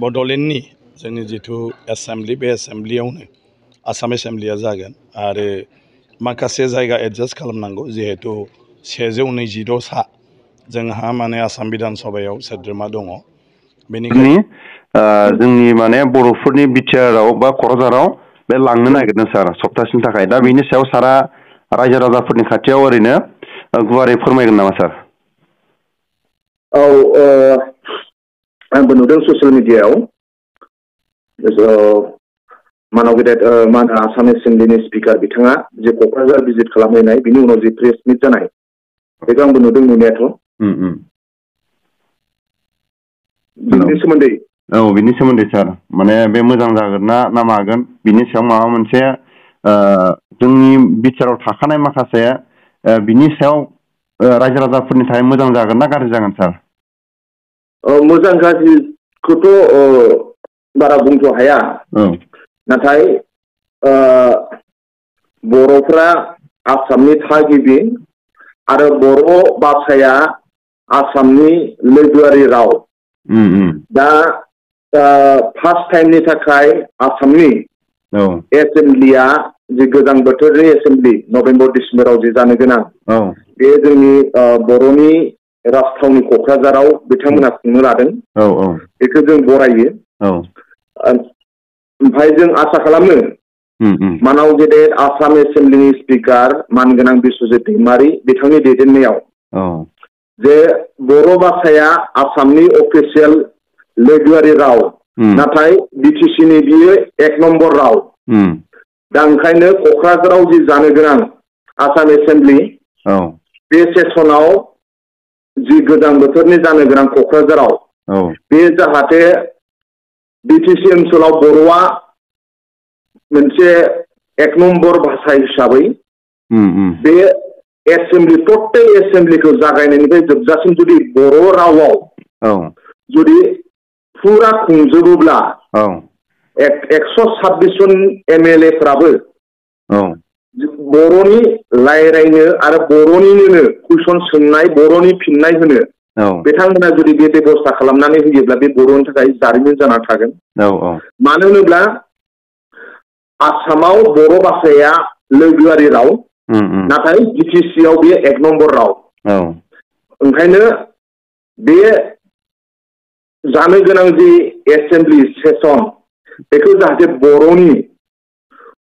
बड'लेण्डनि जोंनि जिथु एसेम्बलि बे एसेम्बलियावनो आसाम एसेम्बलिया जागोन आरो माखासे जायगा एडजास्ट खालामनांगौ जिहेतु 122 सा जोंहा माने आसाम बिधान सभायाव सोद्रोमा दङ बेनिखायनो जोंनि माने बर'फोरनि बिटिआरआव बा क'क्राझाराव बे लांनो नागिरदों सार सप्तासेनि थाखाय दा बेनि सायाव सारा रायजो राजाफोरनि खाथियाव ओरैनो गुवारै फोरमायगोन नामा सार? आंबो नुदों ससियेल मिडियायाव मानाव गेदेर आसाम एसेम्बलिनि स्पिकार बिथाङा जे क'क्राझार भिजिट खालामहैनाय बिनि उनाव जे प्रेस मिट जानाय बेखौ आंबो नुदों नुनायाथ' बिनि सोमोन्दै बिनि सोमोन्दै सार माने बे मोजां जागोन ना मागोन बिनि सायाव माबा मोनसे जोंनि बिटिआरआव थाखानाय माखासे बिनि सायाव रायजो राजाफोरनि थाखाय मोजां जागोन ना गाज्रि जागोन सार? मोजां गाज्रिखौथ' बारा बुंथ' हाया नाथाय बर'फ्रा आसामनि थागिबि आरो बर' भाषाया आसामनि लोगोआरि राव दा फार्स्ट टाइमनि थाखाय आसामनि एसेम्बलिया जे गोजां बोथोरनि एसेम्बलि नभेम्बर डिसेम्बराव जे जानो गोनां बे जोंनि बर'नि राजथावनि क'क्राझाराव बिथांमोना खुंनो लादों बेखौ जों बरायो ओमफ्राय जों आसा खालामो मानाव गेदेर आसाम एसेम्बलिनि स्पिकार मानगोनां बिस्वजित दैमारि बिथांनि दैदेननायाव जे बर' भाषाया आसामनि अफिसियेल लोगोआरि राव नाथाय बिटिसिनि बियो 1 नम्बर राव दा ओंखायनो क'क्राझाराव जि जानो गोनां आसाम एसेम्बलि बे सेसनाव जि गोजां बोथोरनि जानो गोनां क'क्राझाराव बे जाहाथे बिटिसि ओनसोलाव बर'आ मोनसे 1 नम्बर भाषा हिसाबै बे एसेम्बलि टटेल एसेम्बलिखौ जागायनायनिफ्राय जोबजासिम जुदि बर' रावाव जुदि फुरा खुंजोबोब्ला 126 जन MLA फ्राबो बर'नि रायज्लायनो आरो बर'निनो कुइसन सोंनाय बर'नि फिननाय होनो बिथांमोना जुदि बे बेबस्था खालामनानै होयोब्ला बे बर'नि थाखाय जारिमिन जाना थागोन मानो होनोब्ला आसामाव बर' भाषाया लोगोआरि राव नाथाय बिटिसिआव बे 1 नम्बर राव ओंखायनो बे जानो गोनां जि एसेम्बलि सेसन बेखौ जाहाथे बर'नि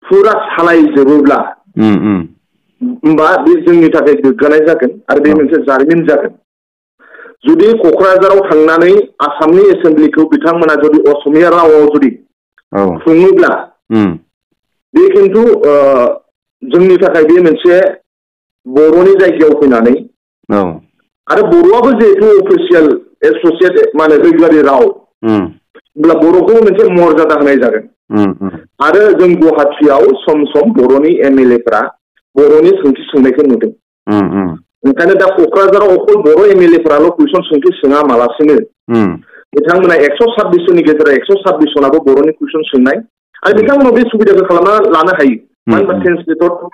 फुरा सालायजोबोब्ला होमबा बे जोंनि थाखाय गोग्गानाय जागोन आरो बे मोनसे जारिमिन जागोन जुदि क'क्राझाराव थांनानै आसामनि एसेम्बलिखौ बिथांमोना जुदि असमिया रावाव जुदि खुङोब्ला बे खिन्थु जोंनि थाखाय बे मोनसे बर'नि जायगायाव फैनानै आरो बर'आबो जिहेतु अफिसियेल एस'सियेट माने लोगोआरि राव होमब्ला बर'खौ मोनसे मर्यादा होनाय जागोन आरो जों गुवाहाटियाव सम सम बर'नि MLA फ्रा बर'नि सोंथि सोंनायखौ नुदों ओंखायनो दा क'क्राझाराव अकल बर' MLA फ्राल' कुइसन सोंथि सोङा मालासिनो बिथांमोना 126 जननि गेजेराव 126 जनाबो बर'नि कुइसन सोंनाय आरो बिथांमोना बे सुबिदाखौ खालामना लानो हायो मानो होनबा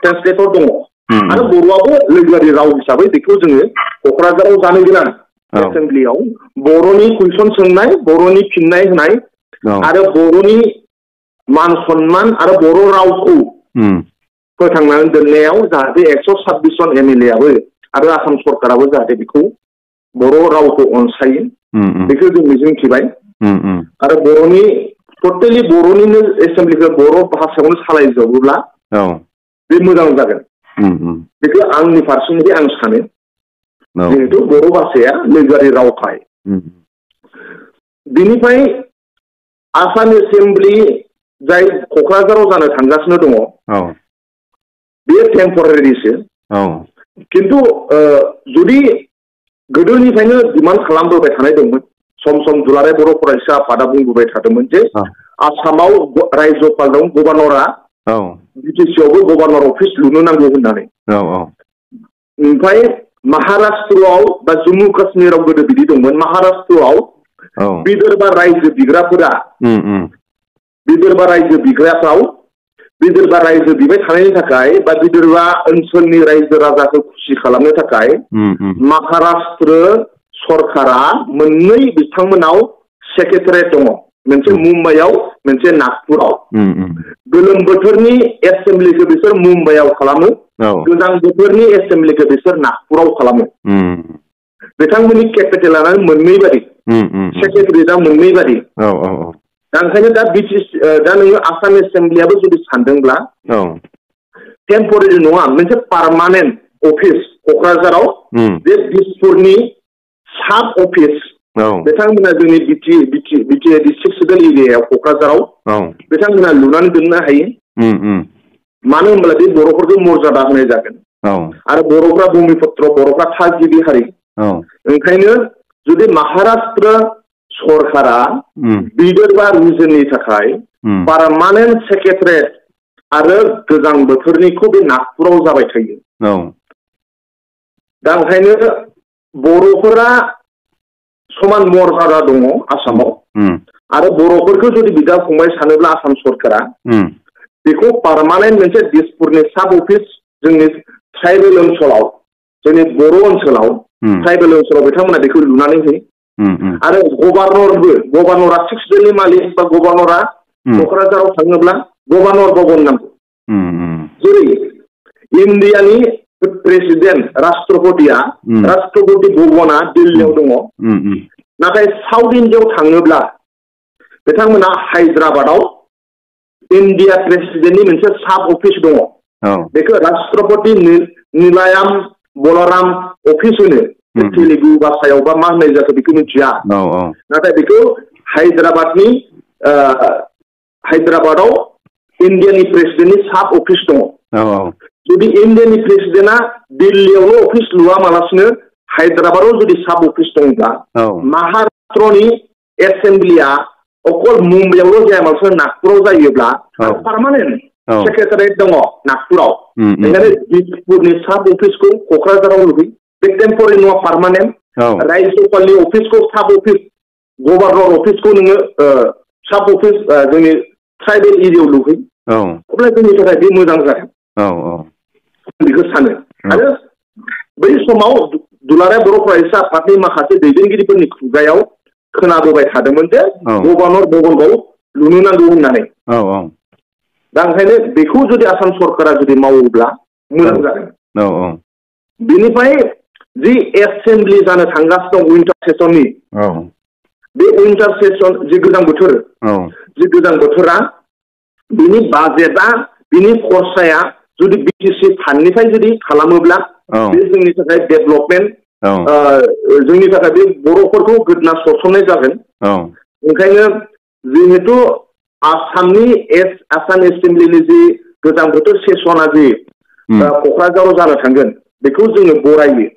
ट्रेन्सलेटर दङ आरो बर'आबो लोगोआरि राव हिसाबै बेखौ जोङो क'क्राझाराव जानो गोनां एसेम्बलियाव बर'नि कुइसन सोंनाय बर'नि फिननाय होनाय आरो बर'नि मान सन्मान आरो बर' रावखौ फोथांनानै दोननायाव जाहाथे 126 जन MLA आबो आरो आसाम सरकाराबो जाहाथे बेखौ बर' रावखौ अनसायो बेखौ जों मिजिंथिबाय आरो बर'नि टटेलि बर'निनो एसेम्बलिखौ बर' भाषायावनो सालायजोबोब्ला बे मोजां जागोन बेखौ आंनि फारसेनिफ्राय आं सानो जिहेतु बर' भाषाया लोगोआरि रावखाय बिनिफ्राय आसाम एसेम्बलि जाय क'क्राझाराव जानो थांगासिनो दङ बेयो टेम्परारिसो खिन्थु जुदि गोदोनिफ्रायनो डिमान्ड खालामबोबाय थानाय दंमोन सम सम दुलाराय बर' फरायसा आफादा बुंबोबाय थादोंमोन जे आसामाव रायजोपाल दं गभर्नरा बिटिसिआवबो गभर्नर अफिस लुनो नांगौ होननानै ओमफ्राय महाराष्ट्रआव बा जम्मु काश्मीराव गोदो बिदि दंमोन महाराष्ट्रआव बिदर्भा रायजो बिग्राफोरा बिदर्भा रायजो बिग्राफ्राव बिदर्भा रायजो बिबाय थानायनि थाखाय बा बिदर्भा ओनसोलनि रायजो राजाखौ खुसि खालामनो थाखाय महाराष्ट्र सरकारा मोननै बिथांमोनाव सेक्रेटारियेट दङ मोनसे मुम्बाइआव मोनसे नागपुराव गोलोम बोथोरनि एसेम्ब्लिखौ बिसोर मुम्बाइआव खालामो गोजां बोथोरनि एसेम्ब्लिखौ बिसोर नागपुराव खालामो बिथांमोननि केपिटेलानो मोननै बादि सेक्रेटारियेटआ मोननै बादि दा ओंखायनो दा दा नोङो आसाम एसेम्ब्लियाबो जुदि सानदोंब्ला टेम्परारि नङा मोनसे पार्मानेन्ट अफिस क'क्राझाराव बे दिसपुरनि साब अफिस बिथांमोना जोंनि बिटिए डिस्ट्रिक्ट सिभिल एरियायाव क'क्राझाराव बिथांमोना लुनानै दोननो हायो मानो होनब्ला बे बर'फोरखौ मर्यादा होनाय जागोन आरो बर'फ्रा भूमिपुत्र बर'फ्रा थागिबि हारि ओंखायनो जुदि महाराष्ट्र सरकारा विदर्भा रिजननि थाखाय पार्मानेन्ट सेक्रेटारियेट आरो गोजां बोथोरनिखौ बे नागपुराव जाबाय थायो दा ओंखायनो बर'फोरा समान मर्यादा दङ आसामाव आरो बर'फोरखौ जुदि बिदा फंबाय सानोब्ला आसाम सरकारा बेखौ पार्मानेन्ट मोनसे दिसपुरनि साब अफिस जोंनि ट्राइबेल ओनसोलाव जोंनि बर' ओनसोलाव ट्राइबेल ओनसोलाव बिथांमोना बेखौ लुनानै होयो आरो गभर्नरा सिक्स बेलनि मालिक बा गभर्नरा क'क्राझाराव थाङोब्ला गभर्नर भवन नांगौ जेरै इण्डियानि प्रेसिडेन्ट राष्ट्रपति भवना दिल्लीयाव दङ नाथाय साउथ इण्डियायाव थाङोब्ला बिथांमोना हायद्राबादाव इण्डिया प्रेसिडेन्टनि मोनसे साब अफिस दङ बेखौ राष्ट्रपति नीलायाम बलराम अफिस होनो तेलुगु भाषायाव बा मा होननाय जाखो बेखौ मिथिया नाथाय बेखौ हायद्राबादाव इण्डियानि प्रेसिडेन्टनि साब अफिस दङ जुदि इण्डियानि प्रेसिडेन्टआ दिल्लीयावल' अफिस लुवामालासिनो हायद्राबादाव जुदि साब अफिस दंब्ला महाराष्ट्रनि एसेम्ब्लिया अकल मुम्बाइआवल' जायामालासिनो नागपुराव जायोब्ला पार्मानेन्ट सेक्रेटारियेट दङ नागपुराव ओंखायनो दिसपुरनि साब अफिसखौ क'क्राझाराव लुबैयो बे टेम्परारि नङा पार्मानेन्ट रायजोपालनि अफिसखौ साब अफिस गभर्नर अफिसखौ नोङो साब अफिस जोंनि ट्राइबेल एरियायाव लुबैयो अब्ला जोंनि थाखाय बे मोजां जागोन बेखौ सानो आरो बै समाव दुलाराय बर' फरायसा आफादनि माखासे दैदेनगिरिफोरनि खुगायाव खोनाबोबाय थादोंमोन जे गभर्नर भवनखौ लुनो नांगौ होननानै दा ओंखायनो बेखौ जुदि आसाम सरकारा जुदि मावोब्ला मोजां जागोन बेनिफ्राय जि एसेम्ब्लि जानो थांगासिनो दं उइन्टार सेसननि बे उइन्टार सेसन जि गोजां बोथोरा बिनि बाजेटआ बिनि खरसाया जुदि बिटिसि फान्डनिफ्राय जुदि खालामोब्ला बे जोंनि थाखाय डेभेलपमेन्ट जोंनि थाखाय बे बर'फोरखौ गोदना सरसननाय जागोन ओंखायनो जिहेतु आसामनि आसाम एसेम्ब्लिनि जि गोजां बोथोर सेसना जि क'क्राझाराव जानो थांगोन बेखौ जोङो बरायो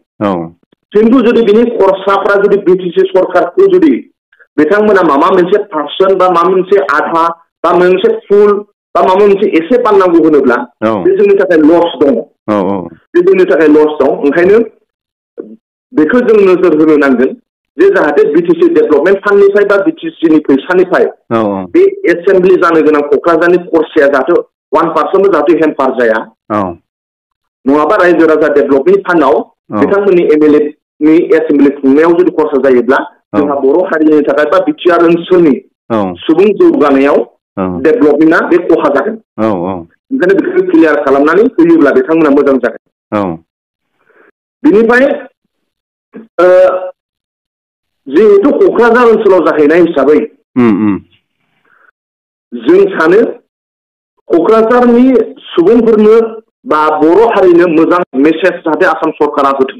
खिन्थु जुदि बिनि खरसाफ्रा जुदि बिटिसि सरकारखौ जुदि बिथांमोना माबा मोनसे पार्सेन्ट बा माबा मोनसे आधा बा मोनसे फुल बा माबा मोनसे एसे बाननांगौ होनोब्ला बे जोंनि थाखाय लस दङ बे जोंनि थाखाय लस दं ओंखायनो बेखौ जों नोजोर होनो नांगोन जे जाहाथे बिटिसि डेभेलपमेन्ट फान्डनिफ्राय बा बिटिसिनि फैसानिफ्राय बे एसेम्ब्लि जानो गोनां क'क्राझारनि खरसाया जाहाथे 1% जाहाथे हेम्पार जाया नङाबा रायजो राजा डेभेलपमेन्ट फान्डआव बिथांमोननि एमएलएनि एसेम्ब्लि खुंनायाव जुदि खरसा जायोब्ला जोंहा बर' हारिनि थाखाय बा बिटिआर ओनसोलनि सुबुं जौगानायाव डेभेलपमेन्टआ बे खहा जागोन ओंखायनो बेखौ क्लियार खालामनानै होयोब्ला बिथांमोना मोजां जागोन बिनिफ्राय जिहेतु क'क्राझार ओनसोलाव जाहैनाय हिसाबै जों सानो क'क्राझारनि सुबुंफोरनो बा बर' हारिनो मोजां मेसेज जाहाथे आसाम सरकारा होथों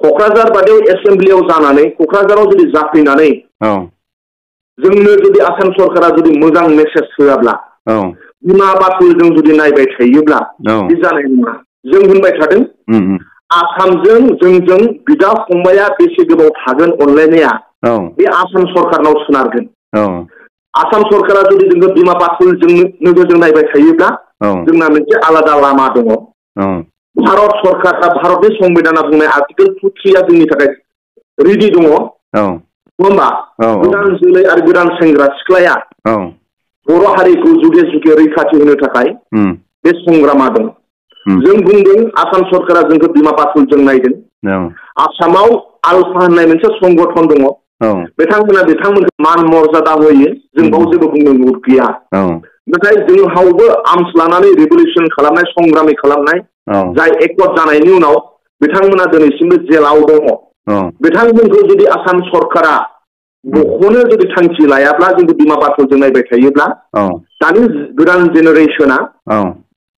क'क्राझार बादियाव एसेम्ब्लियाव जानानै क'क्राझाराव जुदि जाफैनानै जोंनो जुदि आसाम सरकारा जुदि मोजां मेसेज होआब्ला बिमा बाथुलजों जुदि नायबाय थायोब्ला बे जानाय नङा जों होनबाय थादों आसामजों जोंजों बिदा फंबाया बेसे गोबाव थागोन अनलायनाया बे आसाम सरकारनाव सोनारगोन आसाम सरकारा जुदि जोंखौ बिमा बाथुलजों नोजोरजों नायबाय थायोब्ला जोंना मोनसे आलादा लामा दङ भारत सरकारा भारतनि संबिधाना बुंनाय आर्टिकेल 2(3) जोंनि थाखाय रेडि दङ होमबा गोदान जोलै आरो गोदान सेंग्रा सिख्लाया बर' हारिखौ जुगे जुगे रैखाथि होनो थाखाय बे संग्रामा दं जों बुंदों आसाम सरकारा जोंखौ बिमा बाथुलजों नायदों आसामाव आलफा होननाय मोनसे संगठन दङ बिथांमोनखौ मान मर्यादा होयो जों बाव जेबो बुंनो गैया नाथाय जोंहावबो आर्म्स लानानै रिभलिउसन खालामनाय संग्रामि खालामनाय जाय एकर्ड जानायनि उनाव बिथांमोना दिनैसिमबो जेलाव दङ बिथांमोनखौ जुदि आसाम सरकारा बख'नो जुदि थांखि लायाब्ला जोंबो बिमा बाथौजों नायबाय थायोब्ला दानि गोदान जेनेरेसना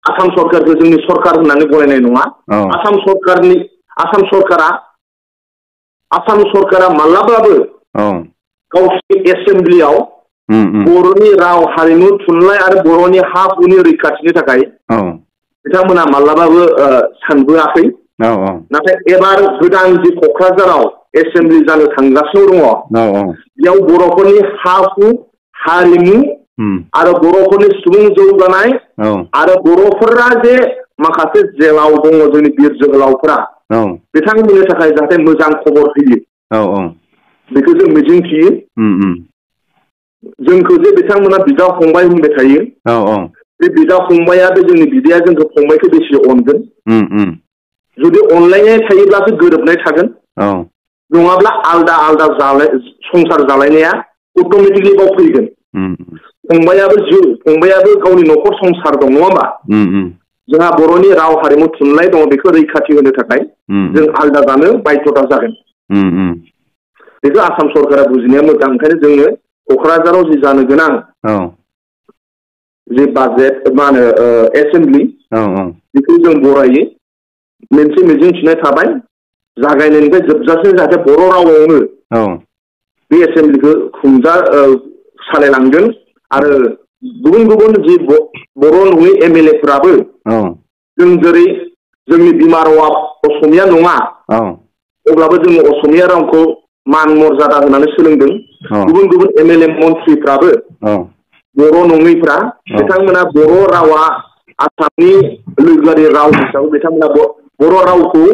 आसाम सरकारखौ जोंनि सरकार होननानै गनायनाय नङा आसाम सरकारा माब्लाबाबो गावसोरनि एसेम्ब्लियाव बर'नि राव हारिमु थुनलाइ आरो बर'नि हा हुनि रैखाथिनि थाखाय बिथांमोना माब्लाबाबो सानबोआखै नाथाय एबार गोदान जि क'क्राझाराव एसेम्ब्लि जानो थांगासिनो दङ बेयाव बर'फोरनि हा हु हारिमु आरो बर'फोरनि सुबुं जौगानाय आरो बर'फोरा जे माखासे जेलाव दङ जोंनि बिर जोहोलावफोरा बिथांमोननि थाखाय जाहाथे मोजां खबर होयो बेखौ जों मिजिंथियो जोंखौ जे बिथांमोना बिदा फंबाय होनबाय थायो बे बिदा फंबाया बे जोंनि बिदाया जोंखौ फंबायखौ बेसे अनगोन जुदि अनलायनाय थायोब्लासो गोरोबनाय थागोन नङाब्ला आलदा आलदा संसार जालायनाया अट'मेटिकलि बाव फैगोन फंबायाबो गावनि न'खर संसार दं नङा होमबा जोंहा बर'नि राव हारिमु थुनलाइ दङ बेखौ रैखाथि होनो थाखाय जों आलदा जानो बाध्यता जागोन बेखौ आसाम सरकारा बुजिनाया मोजां ओंखायनो जोंनो क'क्राझाराव जि जानो गोनां जि बाजेट मा होनो एसेम्ब्लि बेखौ जों बरायो मोनसे मिजिंथिनाय थाबाय जागायनायनिफ्राय जोबजासिम जाहाथे बर' रावआवनो बे एसेम्ब्लिखौ सालायलांगोन आरो गुबुन गुबुन जि बर' नङै MLA फोराबो जों जेरै जोंनि बिमा रावा असमिया नङा अब्लाबो जोङो असमिया रावखौ मान मर्यादा होनानै सोलोंदों गुबुन गुबुन MLA मन्थ्रिफ्राबो बर' नङैफ्रा बिथांमोना बर' रावा आसामनि लोगोआरि राव हिसाबै बिथांमोना बर' रावखौ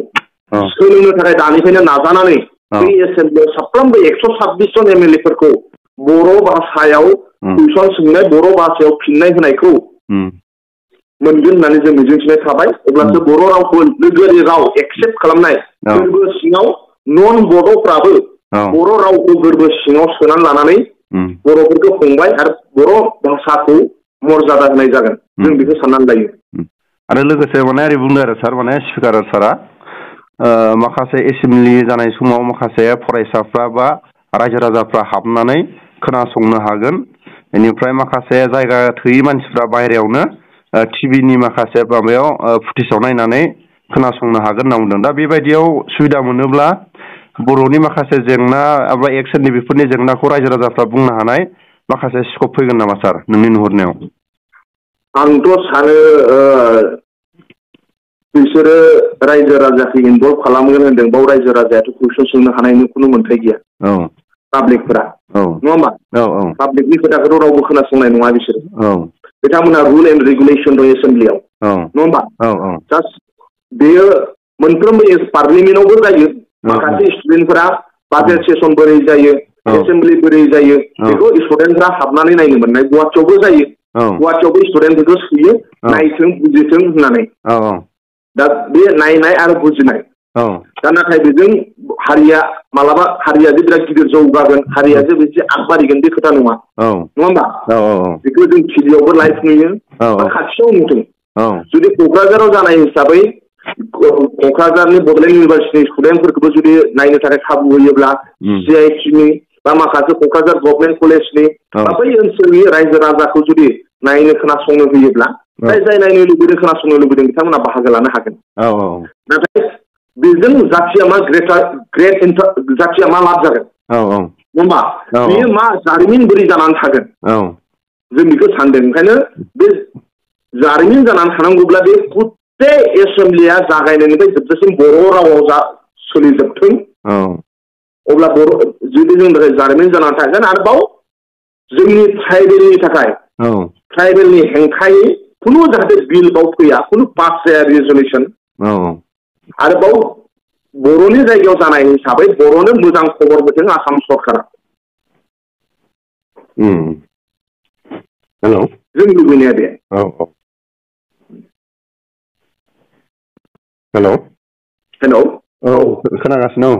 सोलोंनो थाखाय दानिफ्रायनो नाजानानै बे एसेम्ब्लियाव साफ्रोमबो 126 जन MLA फोरखौ बर' भाषायाव कुइसन सोंनाय बर' भाषायाव फिननाय होनायखौ मोनगोन होननानै जों मिजिंथिनाय थाबाय अब्लासो बर' रावखौ लोगोआरि राव एक्सेप्ट खालामनाय गोरबो सिङाव नन बड'फ्राबो बर' रावखौ गोरबो सिङाव सोनानै लानानै बर'फोरखौ फंबाय आरो बर' भाषाखौ मर्यादा होनाय जागोन जों बेखौ साननानै लायो आरो लोगोसे माने ओरै बुंदों आरो सार माने स्पिकार सारा माखासे एसेम्ब्लि जानाय समाव माखासे फरायसाफ्रा बा रायजो राजाफ्रा हाबनानै खोनासंनो हागोन बेनिफ्राय माखासे जायगा थोयि मानसिफ्रा बाहेरायावनो टिभिनि माखासे माबायाव फुटेजाव नायनानै खोनासंनो हागोन होनना बुंदों दा बेबायदियाव सुबिदा मोनोब्ला बर'नि माखासे जेंना एबा एक्सननि बेफोरनि जेंनाखौ रायजो राजाफ्रा बुंनो हानाय माखासे स्कप फैगोन नामा सार नोंनि नुहुरनायाव आंथ' सानो बिसोरो रायजो राजाखौ इनभल्भ खालामगोन होनदों बाव रायजो राजायाथ' कुइसन सोंनो हानायनि खुनु मोन्थाय गैया पाब्लिकफोरा नङा होमबा पाब्लिकनि खोथाखौथ' रावबो खोनासंनाय नङा बिसोरो बिथांमोना रुल एन्ड रेगुलेसन दं एसेम्ब्लियाव नङा होमबा जास्ट बेयो मोनफ्रोमबो पार्लियामेन्टआवबो जायो माखासे स्टुडेन्टफोरा बाजेट सेसन बोरै जायो एसेम्ब्लि बोरै जायो बेखौ स्टुडेन्टफ्रा हाबनानै नायनो मोननाय गुवाहाटियावबो जायो गुवाहाटियावबो स्टुडेन्टफोरखौ सोयो नायथों बुजिथों होननानै दा बे नायनाय आरो बुजिनाय दा नाथाय बेजों हारिया मालाबा हारिया जे बिराद गिदिर जौगागोन हारिया जे बिदि आगबारिगोन बे खोथा नङा नङा होमबा बेखौ जों टिभियावबो लाइभ नुयो खाथियाव नुदों जुदि क'क्राझाराव जानाय हिसाबै क'क्राझारनि बड'लेण्ड इउनिभार्सिटिनि स्टुडेन्टफोरखौबो जुदि नायनो थाखाय खाबु होयोब्ला CITनि बा माखासे क'क्राझार गभर्नमेन्ट कलेजनि बा बै ओनसोलनि रायजो राजाखौ जुदि नायनो खोनासंनो होयोब्ला जाय नायनो लुबैदों खोनासंनो लुबैदों बिथांमोना बाहागो लानो हागोन नाथाय बेजों जाथिया मा जाथिया मा लाब जागोन नङा होमबा बेयो मा जारिमिन बोरै जानानै थागोन जों बेखौ सानदों ओंखायनो बे जारिमिन जानानै थानांगौब्ला बे गुथे एसेम्ब्लिया जागायनायनिफ्राय जोबजासिम बर' रावाव सोलिजोबथों अब्ला जुदि जों जारिमिन जानानै थागोन आरोबाव जोंनि ट्राइबेलनि थाखाय ट्राइबेलनि हेंथायै खुनु जाहाथे बिल बाव फैया खुनु पास जाया रेजलिउसन आरोबाव बर'नि जायगायाव जानाय हिसाबै बर'नो मोजां खबर होथों आसाम सरकारा हेल' जों लुबैनाया बे हेल' खोनागासिनो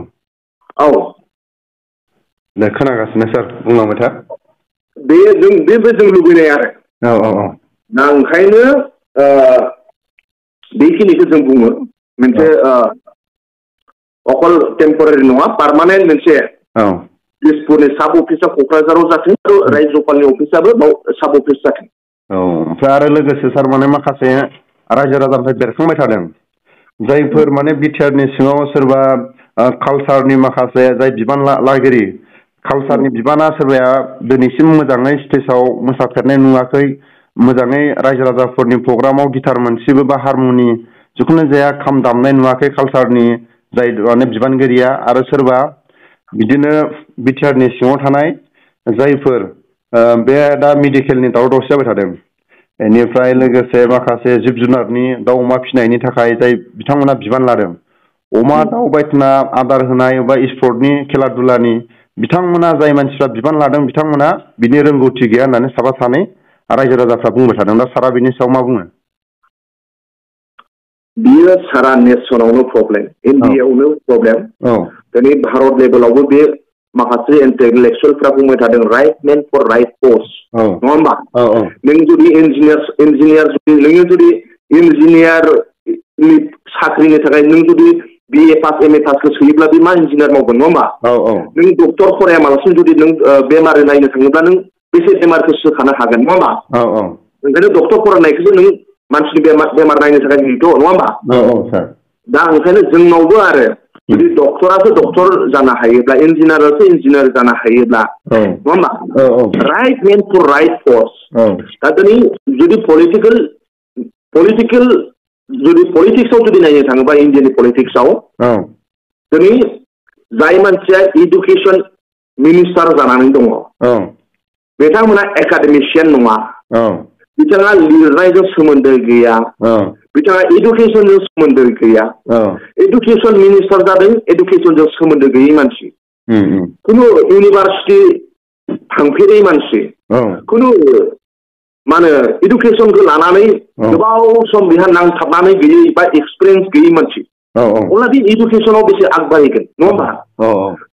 दे खोनागासिनो सार बुंलांबाय था बेबो जों लुबैनाय आरो दा ओंखायनो बेखिनिखौ जों बुङो मोनसे अकल टेम्परारि नङा पार्मानेन्ट मोनसे दिसपुरनि साब अफिसा क'क्राझाराव जाथों रायजोपालनि अफिसाबो साब अफिस जाथों ओमफ्राय आरो लोगोसे सार माने माखासे रायजो राजानिफ्राय बेरखांबाय थादों जायफोर माने बिटिआरनि सिङाव सोरबा कालसारनि माखासे जाय बिबान लागिरि कालसारनि बिबाना सोरबाया दिनैसिम मोजाङै स्टेजाव मोसाफेरनाय नुवाखै मोजाङै रायजो राजाफोरनि प्रग्रामाव गिटार मोनसेबो बा हारमनि जिखुनु जाया खाम दामनाय नुवाखै कालसारनि जाय माने बिबानगिरिया आरो सोरबा बिदिनो बिटिआरनि सिङाव थानाय जायफोर बे दा मेडिकेलनि दावराव दावसि जाबाय थादों बेनिफ्राय लोगोसे माखासे जिब जुनारनि दाउ अमा फिसिनायनि थाखाय जाय बिथांमोना बिबान लादों अमा दाउ बायदिसिना आदार होनाय बा स्पर्टनि खेला दुलानि बिथांमोना जाय मानसिफ्रा बिबान लादों बिथांमोना बिनि रोंगौथि गैया होननानै साफा सानै रायजो राजाफ्रा बुंबाय थादों दा सारा बिनि सायाव मा बुङो बियो सारा नेसनावनो प्रब्लेम इन्डियायावनो प्रब्लेम दिनै भारत लेभेलावबो बे माखासे इन्टेलेक्सुयेलफ्रा बुंबाय थादों right main for right post नङा होमबा नों जुदि इन्जिनियारनि साख्रिनि थाखाय नों जुदि BA पास MA पासखौ सोयोब्ला बे मा इन्जिनियार मावगोन नङा होमबा नों डक्टर फरायामालासिनो जुदि नों बेमार नायनो थाङोब्ला नों बेसे बेमारखौ सोखानो हागोन नङा होमबा ओंखायनो डक्टर फरायनायखौसो नों मानसिनि बेमार नायनो थाखाय नुयोथ' नङा होमबा दा ओंखायनो जोंनावबो आरो जुदि डक्टरासो डक्टर जानो हायोब्ला इन्जिनियारासो इन्जिनियार जानो हायोब्ला नङा होमबा right main for right post दा दिनै जुदि पलिटिक्सआव जुदि नायनो थाङोबा इन्डियानि पलिटिक्सआव दिनै जाय मानसिया इडुकेसन मिनिस्टार जानानै दङ बिथांमोना एकाडेमिशियान नङा बिथाङा लिरनायजों सोमोन्दो गैया बिथाङा इडुकेसनजों सोमोन्दो गैया इडुकेसन मिनिस्टार जादों इडुकेसनजों सोमोन्दो गैयै मानसि खुनु इउनिभार्सिटि थांफेरै मानसि खुनु मा होनो इडुकेसनखौ लानानै गोबाव सम बेहा नांथाबनानै गैयै बा एक्सपिरियेन्स गैयै मानसि अब्ला बे इडुकेसनाव बेसे आगबारिगोन नङा होमबा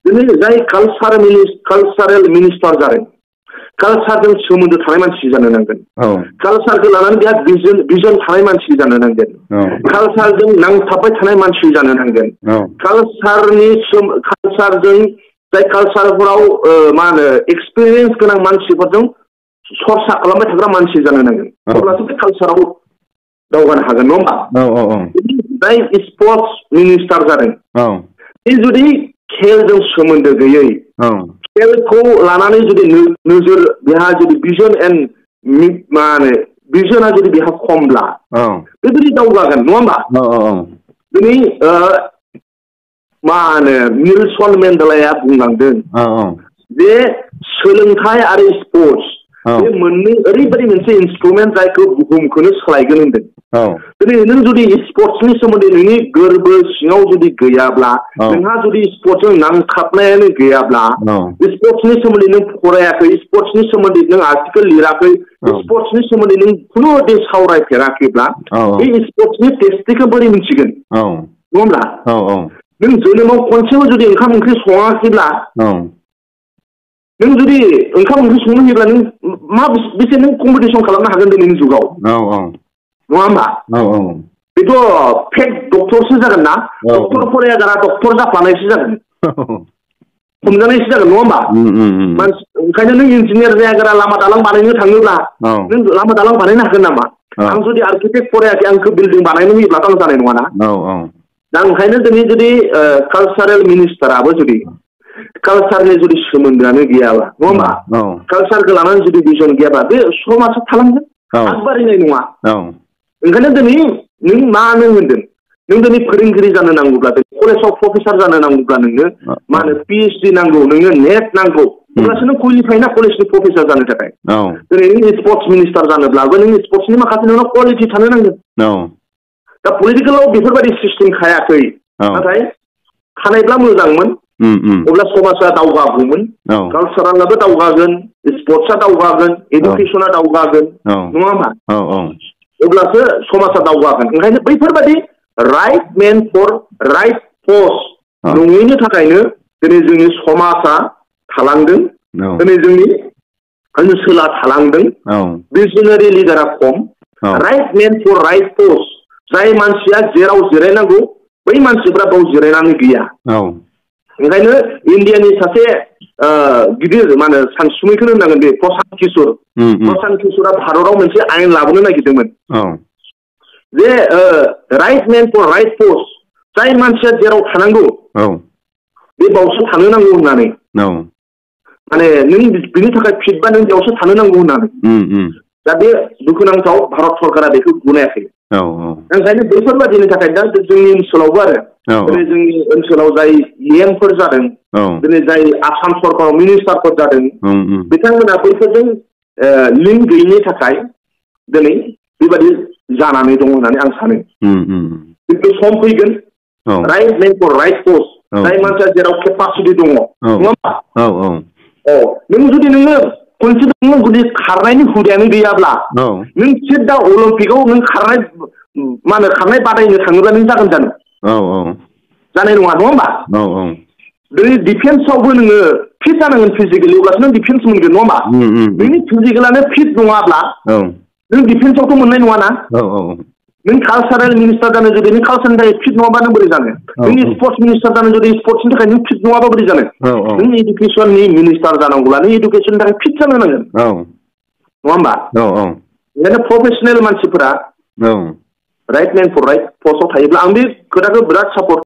दिनै जाय कालसारेल मिनिस्टार जादों कालसारजों सोमोन्दो थानाय मानसि जानो नांगोन कालसारखौ लानानै बिहा भिजन थानाय मानसि जानो नांगोन कालसारजों नांथाबबाय थानाय मानसि जानो नांगोन कालसारजों जाय कालसारफोराव मा होनो एक्सपिरियेन्स गोनां मानसिफोरजों सरसा खालामबाय थाग्रा मानसि जानो नांगोन अब्लासो बे कालसाराव दावगानो हागोन नङा होमबा जाय स्पर्टस मिनिस्टार जादों बे जुदि खेलजों सोमोन्दो गैयै खेलखौ लानानै जुदि नोजोर बेहा जुदि भिजन एन्ड मा होनो भिजना जुदि बेहा खमब्ला बेबायदि दावगागोन नङा होमबा दिनै मा होनो नेलसन मेन्डेलाया बुंलांदों जे सोलोंथाइ आरो स्पर्टस बे मोननै ओरैबायदि मोनसे इन्सट्रुमेन्ट जायखौ बुहुमखौनो सोलायगोन होनदों दिनै नों जुदि स्पर्ट्सनि सोमोन्दै नोंनि गोरबो सिङाव जुदि गैयाब्ला नोंहा जुदि स्पर्ट्सजों नांथाबनायानो गैयाब्ला स्पर्ट्सनि सोमोन्दै नों फरायाखै स्पर्ट्सनि सोमोन्दै नों आर्टिकेल लिराखै स्पर्ट्सनि सोमोन्दै नों खुनु दे सावरायफेराखैब्ला बे स्पर्ट्सनि टेस्टिखौ बोरै मिथिगोन नङा होमब्ला नों जोनोमाव खनसेबो जुदि ओंखाम ओंख्रि सङाखैब्ला नों जुदि ओंखाम ओंख्रि संनो होयोब्ला नों मा बेसे नों कम्पिटिसन खालामनो हागोन दिनैनि जुगाव नङा होमबा बेथ' फेक डक्टरसो जागोन ना डक्टर फराया गारा डक्टर जाफ्लानायसो जागोन हमजानायसो जागोन नङा होमबा ओंखायनो नों इन्जिनियार जाया गारा लामा दालां बानायनो थाङोब्ला नों लामा दालां बानायनो हागोन नामा आं जुदि आर्किटेक्ट फरायाखै आंखौ बिल्डिं बानायनो होयोब्लाथ' आं जानाय नङाना दा ओंखायनो दिनै जुदि कालसारेल मिनिस्टाराबो जुदि कालसारनि जुदि सोमोन्दोआनो गैयाब्ला नङा होमबा कालसारखौ लानानै जुदि भिजन गैयाब्ला बे समाजा थालांगोन आगबारिनाय नङा ओंखायनो दिनै नों मानो होनदों नों दिनै फोरोंगिरि जानो नांगौब्ला कलेजाव प्रफेसार जानो नांगौब्ला नोंनो मा होनो PhD नांगौ नोंनो नेट नांगौ अब्लासो नों कुवालिफाइ ना कलेजनि प्रफेसार जानो थाखाय दिनै नों स्पर्ट्स मिनिस्टार जानोब्लाबो नों स्पर्ट्सनि माखासे नोंनाव कुवालिटि थानो नांगोन दा पलिटिकेलाव बेफोरबायदि सिस्टेम थायाखै नाथाय थानायब्ला मोजांमोन अब्ला समाजा दावगागौमोन कालसारालाबो दावगागोन स्पर्ट्सआ दावगागोन एडुकेसना दावगागोन नङा होमबा अब्लासो समाजा दावगागोन ओंखायनो बैफोरबायदि right main for right post नङैनि थाखायनो दिनै जोंनि समाजा थालांदों दिनै जोंनि ओनसोला थालांदों भिजनारि लिडारा खम right main for right post जाय मानसिया जेराव जिरायनांगौ बै मानसिफ्रा बाव जिरायनानै गैया ओंखायनो इन्डियानि सासे गिदिर मा होनो सानसुमैखौनो होननांगोन बे प्रशान्त किशोरा भारताव मोनसे आयेन लाबोनो नागिरदोंमोन जे right main for right post जाय मानसिया जेराव थानांगौ बे बावसो थानो नांगौ होननानै माने नों बिनि थाखाय फिटबा नों बेयावसो थानो नांगौ होननानै दा बे दुखुनांथाव भारत सरकारा बेखौ गनायाखै ओंखायनो बेफोरबादिनि थाखाय दा जोंनि ओनसोलावबो आरो दिनै जोंनि ओनसोलाव जाय EMफोर जादों दिनै जाय आसाम सरकाराव मिनिस्टारफोर जादों बिथांमोना बैफोरजों लिंक गैयिनि थाखाय दिनै बेबादि जानानै दं होननानै आं सानो खिन्थु सम फैगोन right main for right post जाय मानसिया जेराव केपासिटि दङ नङा होमबा नों जुदि नोङो खनसे नोङो जुदि खारनायनि हुदायानो गैयाब्ला नों सिट दा अलिम्पिकआव नों खारनाय मा होनो खारनाय बादायनो थाङोब्ला नों जागोन जानाय नङा होमबा दिनै डिफेन्सआवबो नोङो फिट जानांगोन फिजिकेलि अब्लासो नों डिफेन्स मोनगोन नङा होमबा नोंनि फिजिकेलानो फिट नङाब्ला नों डिफेन्सआवथ' मोननाय नङाना नों कालसारेल मिनिस्टार जानो जुदि नों कालसारनि थाखाय फिट नङाबा नों बोरै जानो नोंनि स्पर्ट्स मिनिस्टार जानो जुदि स्पर्ट्सनि थाखाय नों फिट नङाबा बोरै जानो नों इडुकेसननि मिनिस्टार जानांगौब्ला नों इडुकेसननि थाखाय फिट जानो नांगोन नङा होमबा ओंखायनो प्रफेसनेल मानसिफोरा राइट मेन फर राइट पस्टआव थायोब्ला आं बे खोथाखौ बिराद सापर्ट